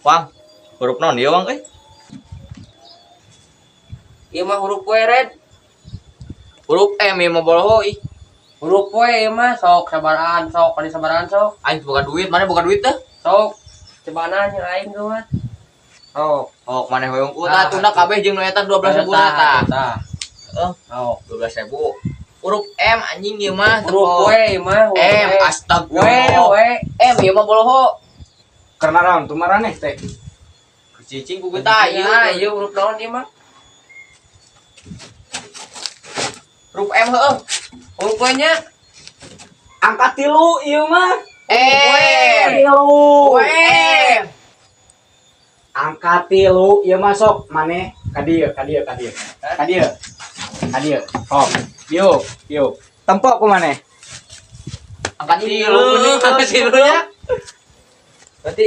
Wang, huruf naon ieu, Wang, euy? Ieu mah huruf W, Red. Huruf M ieu mah, boloho ih. Huruf W ieu mah, sok sabaraan, sok kali sabaraan sok. Aing boga duit, maneh boga duit teh? Sok. Cobaan nya aing geuwat. Sok. Oh, maneh we unggul tah, tunda kabeh jeung nu eta 12.000 tah. Tah. Heeh, Sok. 12.000. Huruf M anjing ieu mah. Huruf W ieu mah, huruf M W. W astagfirullah. W. M ieu mah, boloho. Karena naon tuh maraneh teh? Cicing ku tah ieu. Ieu ieu huruf naon ieu mah? Huruf M heueuh. Huruf W nya. Angka 3 ieu mah. M. 3. M. Angka 3 ieu mah, sok maneh ka dieu, ka dieu, ka dieu. Ka dieu. Ka dieu. Sok. Diuk, diuk. Tempok ku maneh. Angka 3, angka 3 nya.